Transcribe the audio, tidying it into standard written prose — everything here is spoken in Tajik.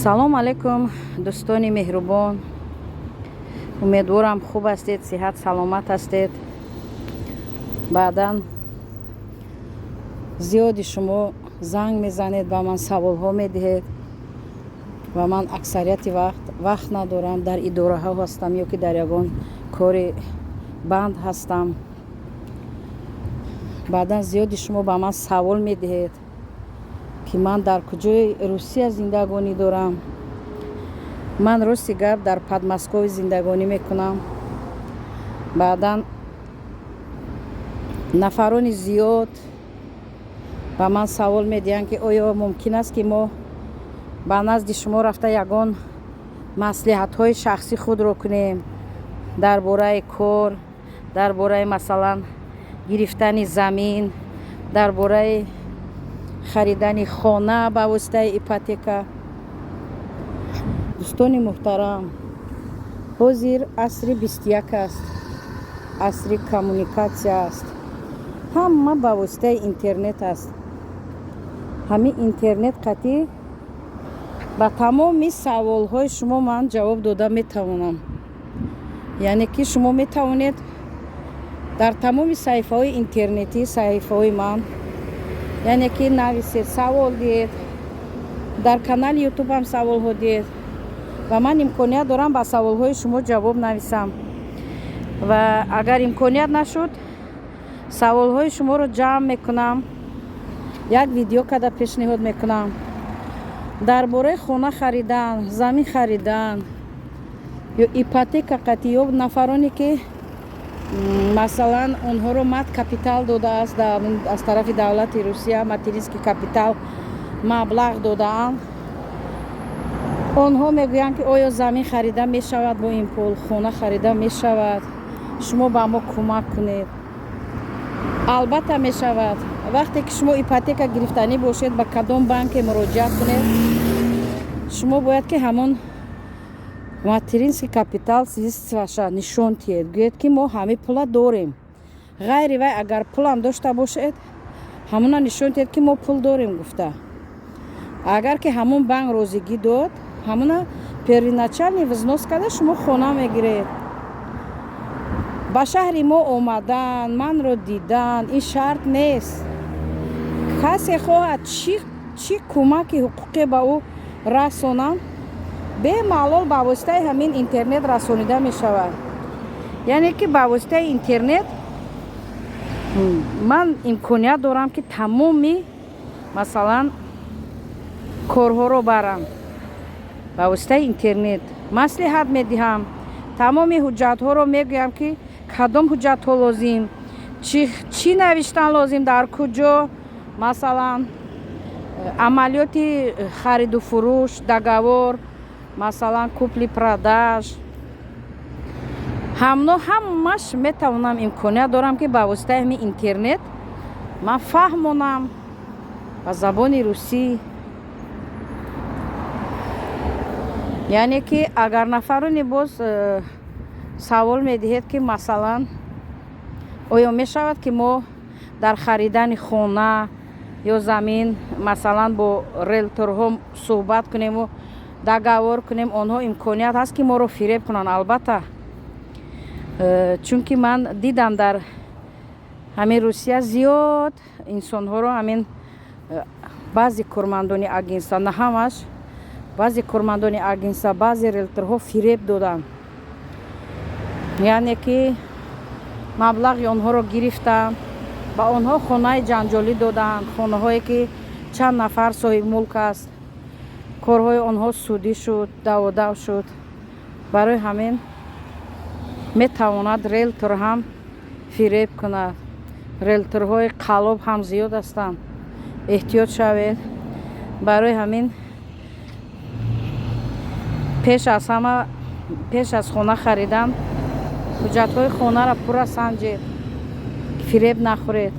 Салом алейкум, дӯстони меҳрубон. Умедворам, хуб ҳастед, сиҳат саломат ҳастед. Баъдан зиёди шумо занг мезанед, ба ман саволҳо медиҳед ва ман аксарияти вақт вақт надорам, дар идораҳо ҳастам ё ки дар ягон кори банд ҳастам. Баъдан зиёди шумо ба ман савол медиҳед, ки ман дар куҷои Русия зиндагонӣ дорам. Ман, рости гап, дар Подмосковье зиндагонӣ мекунам. Баъдан нафарони зиёд ба ман савол медиҳанд, ки оё мумкин аст, ки мо ба назди шумо рафта ягон маслиҳатҳои шахсӣ худро кунем дар бораи кор, дар бораи, масалан, гирифтани замин, дар бораи харидани хона ба воситаи ипотека. Дӯстони муҳтарам, ҳозир асри 21 аст, асри коммуникатсия аст, ҳама ба воситаи интернет аст. Ҳамин интернет қатъӣ ба тамоми саволҳои шумо ман ҷавоб дода метавонам. Яъне ки шумо метавонед дар тамоми саҳифаҳои интернетӣ, саҳифаҳои ман, яъне ки нависед, савол диҳед, дар канали Ютубам саволҳо диҳед ва ман имконият дорам ба саволҳои шумо ҷавоб нависам. Ва агар имконият нашуд, саволҳои шуморо ҷамъ мекунам, як видео карда пешниҳод мекунам дар бораи хона харидан, замин харидан ё ипотека қатъӣ, ё нафароне ки, масалан, онҳоро мат капитал додааст аз тарафи давлати Русия, материнский капитал маблағ додаанд. Онҳо мегӯянд, ки оё замин харида мешавад бо ин пул, хона харида мешавад, шумо ба мо кӯмак кунед. Албатта, мешавад. Вақте ки шумо ипотека гирифтанӣ бошед, ба кадом банке муроҷиат кунед, шумо бояд ки ҳамон материнский капитал свидетельство ша нишон диҳед, гӯед, ки мо ҳамин пула дорем. Ғайри вай, агар пулам дошта бошед, ҳамона нишон диҳед, ки мо пул дорем гуфта. Агар ки ҳамон банк розигӣ дод, ҳамона первоначальный взнос карда, шумо хона мегиред. Ба шаҳри мо омадан, манро дидан ин шарт нест. Касе хоҳад, чӣ кӯмаки ҳуқуқӣ ба ӯ расонам, бемалол ба воситаи ҳамин интернет расонида мешавад. Яъне ки ба воситаи интернет ман имконият дорам, ки тамоми, масалан, корҳоро барам. Ба воситаи интернет маслиҳат медиҳам, тамоми ҳуҷҷатҳоро мегӯям, ки кадом ҳуҷҷатҳо лозим, чӣ навиштан лозим, дар куҷо, масалан, амалиёти хариду фурӯш, договор, масалан, купли-продаж, ҳамно ҳамаш метавонам, имконият дорам, ки ба воситаи ҳамин интернет ман фаҳмонам ба забони русӣ. Яъне ки агар нафароне боз савол медиҳед, ки, масалан, оё мешавад, ки мо дар харидани хона ё замин, масалан, бо риелторҳо суҳбат кунему договор кунем, онҳо имконият ҳаст, ки моро фиреб кунанд? Албатта, чунки ман дидам, дар ҳамин Русия зиёд инсонҳоро ҳамин баъзе кормандони агентства, на ҳамаш, баъзе кормандони агентства, баъзе риелторҳо фиреб доданд. Яъне ки маблағи онҳоро гирифтанд, ба онҳо хонаи ҷанҷолӣ доданд, хонаҳое ки чанд нафар соҳибмулк аст. Корҳои онҳо судӣ шуд, даводав шуд. Барои ҳамин метавонад риелтор ҳам фиреб кунад. Риелторҳои қаллоб ҳам зиёд ҳастанд, эҳтиёт шавед. Барои ҳамин пеш аз ҳама, пеш аз хона харидан, ҳуҷҷатҳои хонаро пурра санҷед, фиреб нахӯред.